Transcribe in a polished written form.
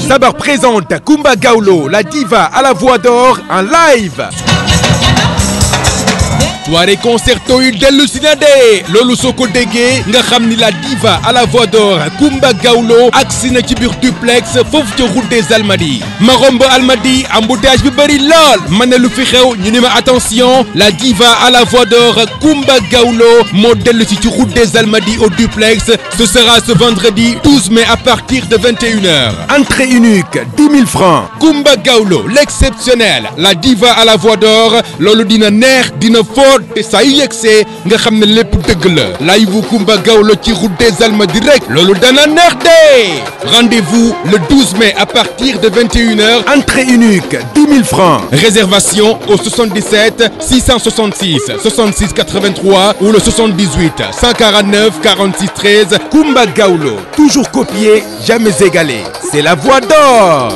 Sabar présente Coumba Gawlo, la diva à la voix d'or en live. Soirée concerto yu dellu si na de loolu soo ko déggee nga xam ni la diva à la voix d'or Coumba Gawlo agsi na ci biir duplex foofu ca route des Almadies ma romb Almadies embouteillage bi bëri lool ma ne lu fi xew ñu ni ma attention la diva à la voix d'or Coumba Gawlo moo dellu si ci route des Almadies au duplex. Ce sera ce vendredi 12 mai à partir de 21h. Entrée unique 10 000 francs. Coumba Gawlo l'exceptionnel la diva à la voix d'or loolu dina neex dina fort te saa yu yegsee nga xam ne lépp dëgg la live Coumba Gawlo ci route des Almadies rek loolu dana neex de. Rendez-vous le 12 mai à partir de 21h. Entrée unique 10 000 francs. Réservation au 77 666 66 83 ou le 78 149 46 13. Coumba Gawlo, toujours copié, jamais égalé. C'est la voix d'or.